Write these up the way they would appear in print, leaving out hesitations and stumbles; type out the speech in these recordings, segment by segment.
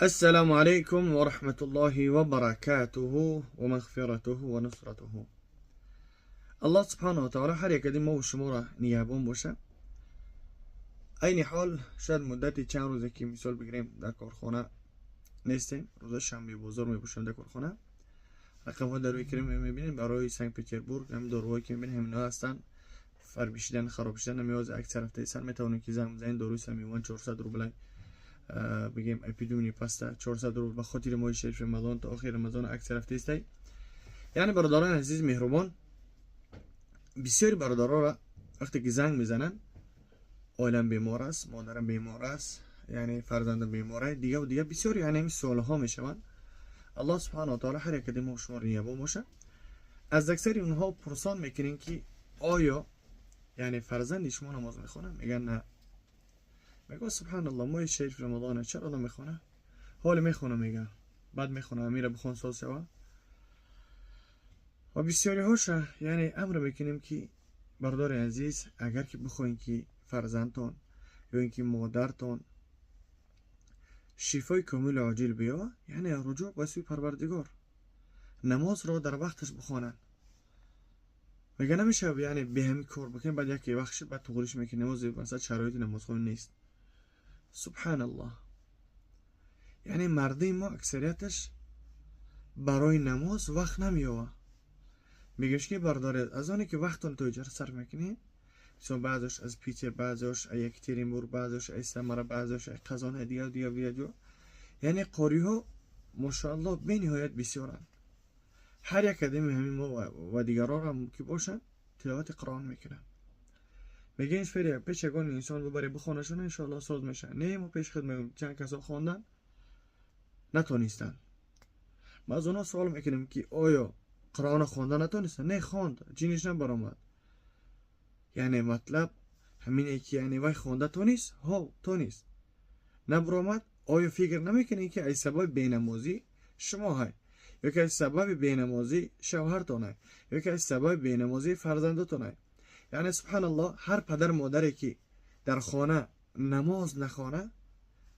السلام عليكم ورحمة الله وبركاته ومغفرته ونصرته. الله سبحانه وتعالی هر یک از ما و شما را نگهبان باشه. عین حال شاید مدت چند روزه که مثال بگیریم در کارخانه نیستیم، روز شنبه بازار میباشیم در کارخانه. رقم ها در روی کریم میبینیم برای سنگ پیتربورگ هم داروهایی که میبینیم همینا هستن. فربیشیدن خراب شدن نیاز اکثر هفته سر میتونید که زنگ بزنید. داروی سمیوان 400 روبل بگیم اپیدومینی پاستا 400 روبل به خاطر ماه شریف رمضان تا آخر رمضان اکثر هفته است. یعنی برادران عزیز مهربان، بسیاری برادرها را وقتی که زنگ میزنن عائلم بیمار است، مادرم بیمار است، یعنی فرزندم بیماره، دیگه و دیگه بسیار یعنی این سوال ها میشوند. الله سبحانه و تعالی هر یک از ما شما را باشه. از اکثر اونها پرسان میکنین که آیا یعنی فرزند شما نماز میخونه؟ میگن نه. میگه سبحان الله، ماه شریف رمضان چرا نمیخونه؟ حال میخونه، میگه بعد میخونه، امیره بخون ساز شوه. و بسیاری هاش یعنی امر میکنیم که برادر عزیز، اگر که بخواین که فرزندتان یا اینکه مادرتان شفای کامل عاجل بیا، یعنی رجوع به سوی پروردگار، نماز را در وقتش بخوانند. میگه نمیشه یعنی به همین کار بکنیم، بعد یکی وقت شد بعد تغریش میکنه نماز، مثلا شرایط نماز خون نیست. سبحان الله، یعنی مردم ما اکثریتش برای نماز وقت نمیوه. میگهش که برداره از آنی که وقتون تو اجاره صرف میکنی، مثلا بعضش از پیتر، بعضش از یکترینبورگ، بعضش از سمره، بعضش از قزان، دیگه دیگه دیگه، یعنی قاری ها ماشاءالله به نهایت بسیارن. هر یک ادمی همین ما و دیگران هم که باشن تلاوت قرآن میکنن. میگه این فریه پیش یگان انسان ببره بخوانشون انشالله ساز میشه. نه، ما پیش خود میگم چند کسا خواندن نتونستن. ما از اونا سوال میکنیم که آیا قرآن خواندن نتونستن؟ نه، خواند، جینش نبرآمد. یعنی مطلب همینه که یعنی وای خوانده تونست، ها تونست، نبرآمد. آیا فکر نمیکنی که از سبب بینمازی شما های، یا که از سبب بینمازی شوهرتانه، یا که از سبب بینمازی فرزندتانه؟ یعنی سبحان الله، هر پدر مادری که در خانه نماز نخوانه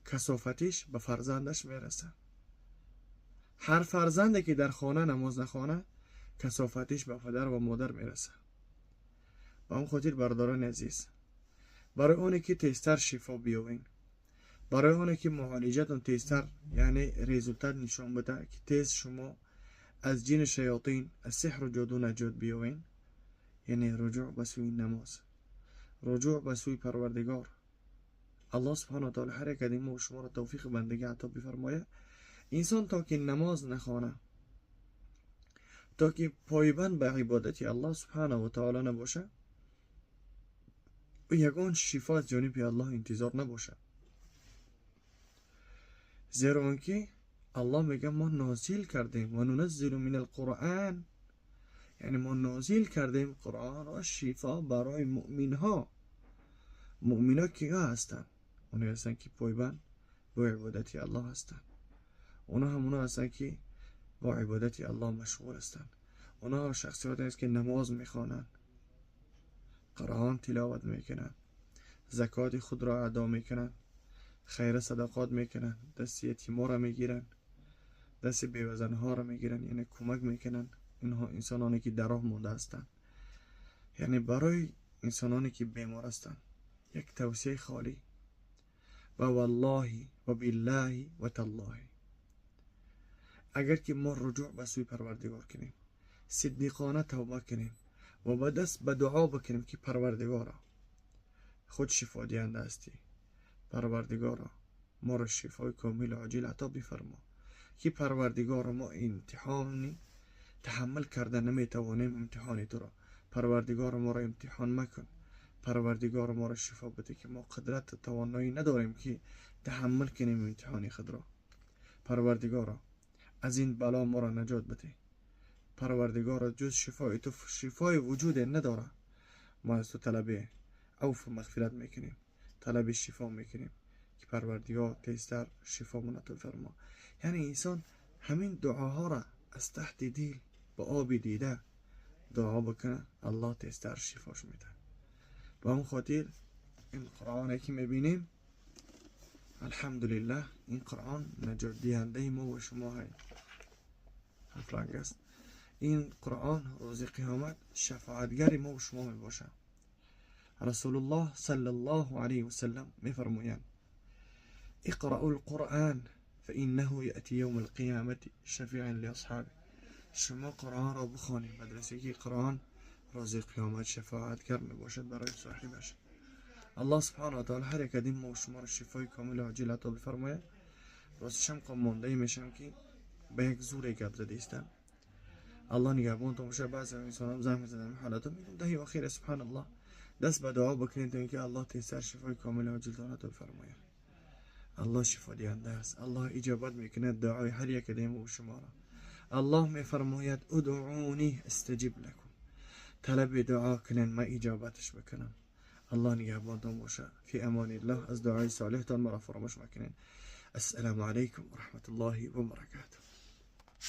کثافتش به فرزندش میرسه. هر فرزندی که در خانه نماز نخوانه کثافتش به پدر و مادر میرسه. به اون خاطر برادران عزیز، برای اونی که تیزتر شفا بیاوین، برای اونی که معالجتون تیزتر یعنی résultat نشان بده که تیز شما از جن شیاطین، از سحر و جادو نجات بیاوین، یعنی رجوع به سوی نماز، رجوع به سوی پروردگار. الله سبحانه و تعالی هر یک از ما شما را توفیق بندگی عطا بفرمایه. انسان تا که نماز نخوانه، تا که پایبند به عبادت الله سبحانه و تعالی نباشه، و یگان شفا از جانب الله انتظار نباشه. زیرا آنکه الله میگه ما نازل کردیم، و ننزل من القرآن، یعنی ما نازل کردیم قرآن را شفا برای مؤمن ها. مؤمن ها کیا هستند؟ اونها هستند که پایبند به عبادت الله هستند. اونا همونا هستند که با عبادت الله مشغول هستند. اونا شخصیت هست که نماز میخوانند، قرآن تلاوت میکنند، زکات خود را ادا میکنند، خیر صدقات میکنن، دست یتیما را میگیرن، دست بیوزنها را میگیرن، یعنی کمک میکنن اینها انسانانی که در راه مونده هستند. یعنی برای انسانانی که بیمار هستند یک توصیه خالی و والله و بالله و تالله، اگر که ما رجوع به سوی پروردگار کنیم، صدیقانه توبه کنیم و با دست به دعا بکنیم که پروردگارا خود شفا دهنده هستی، پروردگارا ما را شفای کامل عاجل عطا بفرما، که پروردگار ما امتحانی تحمل کرده نمیتوانیم امتحانی تو را، پروردگار ما را امتحان مکن، پروردگار ما را شفا بده که ما قدرت توانایی نداریم که تحمل کنیم امتحانی خود را. پروردگارا از این بلا ما را نجات بده. پروردگارا جز شفای تو شفای وجود نداره. ما از تو طلب عفو و مغفرت میکنیم، طلب شفا میکنیم که پروردگار تیزتر شفا عطا فرما. یعنی انسان همین دعاها را از تحت دل با آب دیده دعا بکنه، الله تیزتر شفاش میده. به اون خاطر این قرآن که میبینیم Алҳамдулиллаҳ, ин Қуръон наҷотдиҳандаи мо ва шумо ҳафт ранг аст. Ин Қуръон рӯзи қиёмат шафоатгари мо ва шумо мебошад. Расулуллоҳ саллаллоҳу алайҳи васаллам мефармоянд: اقرأوا القرآن فإنه يأتي يوم القيامة شفيعا لأصحابه. شما قرآن را بخوانید، مدرسه که قرآن روز قیامت شفاعتگر میباشد برای صاحبش. الله سبحانه و تعالی هر یک از ما و شما را شفای کامل و عاجل عطا بفرماید. راستش هم مانده میشم که به یک زور گپ زده ایستم. الله نگهبانتون باشه. بعضی انسان هم زنگ میزدن حالتو میگم دهی اخیر سبحان الله دست به دعا بکنید تا اینکه الله تیسر شفای کامل و عاجل عطا بفرماید. الله شفا دهنده است. الله اجابت میکند دعای هر یک از ما و شما را. الله میفرماید ادعونی استجب لکم. طلب دعا کنین من اجابتش بکنم. الله نگهبانتون باشه. فی امان الله. از دعای صالحتان مرا فراموش مکنین. السلام علیکم و رحمت الله و برکاته.